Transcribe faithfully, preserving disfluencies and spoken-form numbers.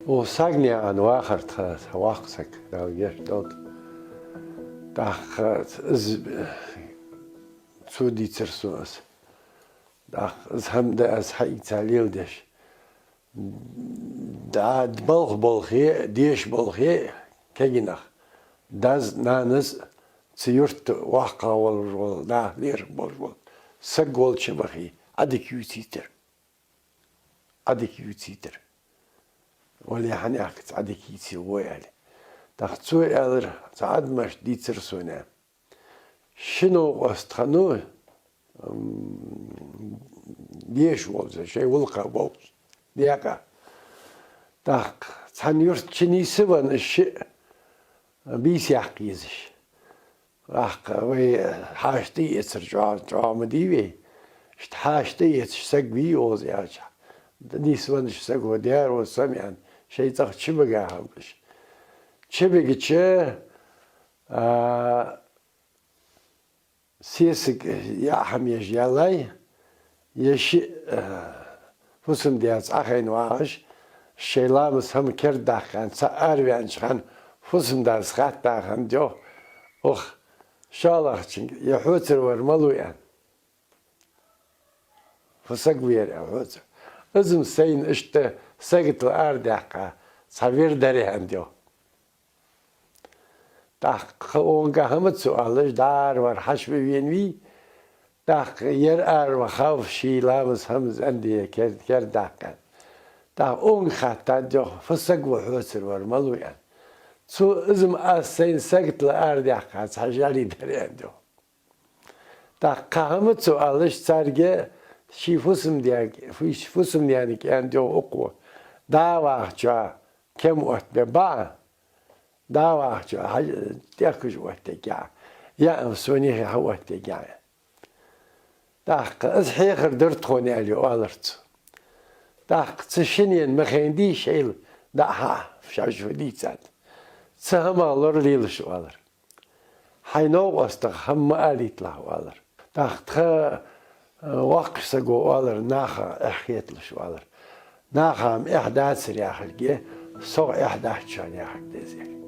О, сагӀа наӀарга вахар тха, тха воккха саг, Дала гешт долда. ТӀаккха из, цо дийцар сона из. ТӀаккха из хӀама да аз хьаийца леладеш. Да, балха болхе, деша болхе, кагий нах. Дас, нанас, цу юрта воккхагӀа волаш вола, наха лерхӀа болаш вола саг волча бахе, Ӏадика ювцийтар. Ӏадика ювцийтар. Вале, хьанехкаца Ӏадика йийце вай, аьле. ТӀаккха цо аьлар, цхьа Ӏадмаш дийцар сона. Ши новкъост хиннав, м, деша волаш, шоай гӀулакха болаш, декъа. ТӀаккха цхьан юрта чу нийсвенна уж шиъ, бийса яккха езаш. ТӀаккха вай хьаьша тӀаэцар чӀоагӀа, чӀоагӀа ма дий вай. Иштта хьаьша тӀаэцаш саг вий укхаза аьлча. Нийсвеннача саго: «Дера ва со-м», аьнна, шоай цӀагӀа чубига хиннаб уж. Чубигача, а, сесаг яа хӀама еш яллай, е шиъ, э, фусам-даьца Ӏохайна вагӀаш, шоай ламаз хӀама кердадаккха, цхьаь араваьннача хана фусам-дас хаьттад хиннад йоах: «Ох, шоллагӀчунга е хьоцар вар малув?» — аьнна. «Фу саг ва ер?» — аьнна хьоцар. «Из-м сайна иштта саготал арадаьккха цхьа вир дар», — аьннад йоах. ТӀаккха кхы укхунга хӀама ца оалаш, дӀа аравар хьаьша вена вий. ТӀаккха ер араваха хов ший ламаз хӀама зӀамига кер-, кердадаккха. ТӀаккха укхунга хаьттад йоах: «Фу саг ва хьоцар вар малув?» — аьнна. Цо: «Из-м аз сайна саготал арадаьккха цхьа жӀали дар», — аьннад йоах. ТӀаккха кхы хӀама ца оалаш, царга ший фусам-даьга, фу-, фусам-наьнага аьннад йоах укхо: «ДӀа а вахачоа кема оттабе баӀа, дӀа а вахачоа хьа-, тӀехкаш оттаергья Ӏа, яа-м сонехьа хьаоттаергья Ӏа». ТӀаккха: «Из хьехар дар тхона», — аьле оалар цо. ТӀаккха цу шиннена ма хайнадий шоайла дӀа а хьа, шоаш фу дийцад. Цу хӀамах лоралелаш оалар. Хьай новкъостага хӀама ма алийталахь, оалар. ТӀаккха тха, э, воккхача саго оалар, наха эхь хеталуш оалар. Наха-м эхь дацар яхилга, сох эхь дац шоана яхилга да из.